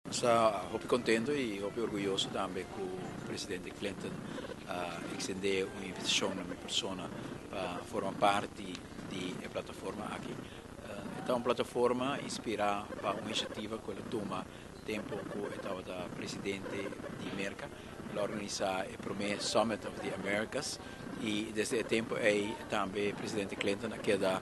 Nos ta hopi contento y hopi orguyoso tambe cu presidente Clinton a extende un invitacion na mi persona pa forma parti di e plataforma aki. E ta un plataforma inspira pa un iniciativa cu el a tuma tempo cu e tabata presidente di Merca. El a organisa e prome Summit of the Americas y desde e tempo ey tambe presidente Clinton a keda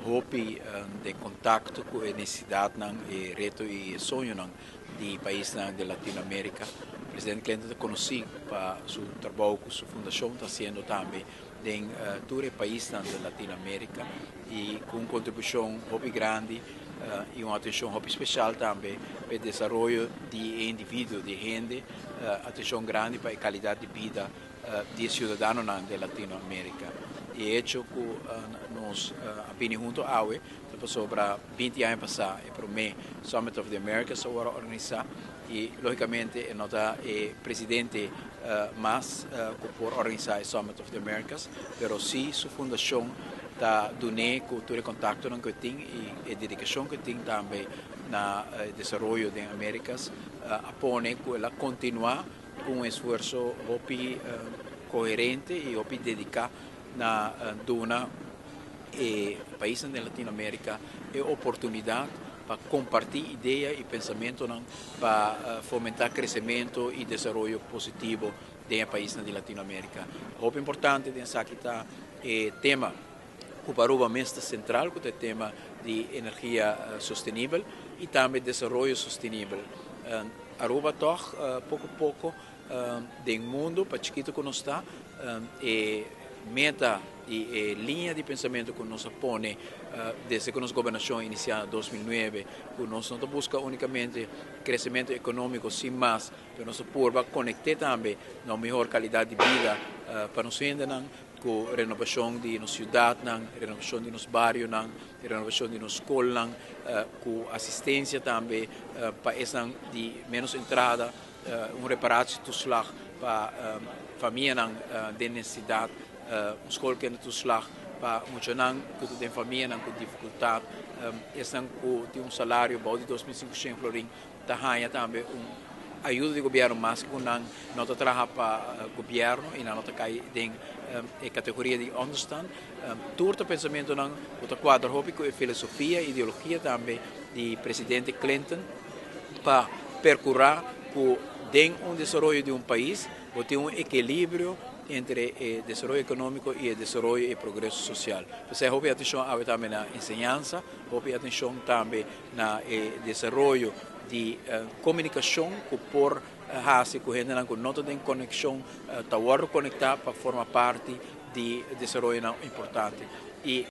hopi den contacto cu e necesidadnan, e reto y e soñonan di paisnan di Latinoamerica. Presidente Clinton ta conoci pa su trabou cu su fundacion ta haciendo tambe den tur e paisnan di Latinoamerica y cu un contribucion hopi grandi y un atencion hopi special tambe pa e desaroyo di e individuo, di hende, atencion grandi pa e calidad di bida di e ciudadanonan di Latinoamerica. E hecho cu nos a bini hunto awe ta pasobra 20 aña pasa e prome Summit of the Americas a wordo organisa y logicamente e no ta e presidente mas cu por organisa e Summit of the Americas, pero si su fundacion ta dune cu tur e contactonan cu e tin y e dedicacion cu e tin tambe na desaroyo den Americas, a pone cu el a continua cu un esfuerso hopi coherente y hopi dedica na duna e paisnan den Latinoamerica e oportunidad pa comparti idea y pensamentonan pa fomenta crecemento y desaroyo positivo den e paisnan di Latinoamerica. Hopi importante den esaki ta e tema cu pa Aruba mes ta central, cu ta e tema di energia sostenibel y tambe desaroyo sostenibel. Aruba toch poco poco den mundo, pa chikito cu nos ta, e meta y e linea di pensamento cu nos a pone desde cu nos gobernacion inicia na 2009, cu nos no ta busca unicamente crecemento economico sin mas, pero nos ta purba conecta tambe na un mihor calidad di bida pa nos hendenan, cu renovacion di nos ciudadnan, renovacion di nos barionan, renovacion di nos scolnan, cu asistencia tambe pa esnan di menos entrada, un reparatietoeslag pa famianan den necesidad, un schoolkindertoeslag pa muchanan cu ta den famianan cu dificultad, esnan cu tin un salario bou di 2500 florin ta haya tambe un ayuda di gobierno mas cu nan no ta traha pa gobierno y nan no ta cay den e categoria di onderstand. Tur ta pensamentonan cu ta cuadra hopi cu e filosofia y ideologia tambe di presidente Clinton pa percura cu den un desaroyo di un pais bo tin un equilibrio entre e desaroyo economico y e desaroyo y progreso social. P'esey hopi atencion awe tambe na enseñansa, hopi atencion tambe na e desaroyo di comunicacion cu por haci cu hendenan cu no ta den conexion ta wordo conecta pa forma parti di desaroyonan importante. Y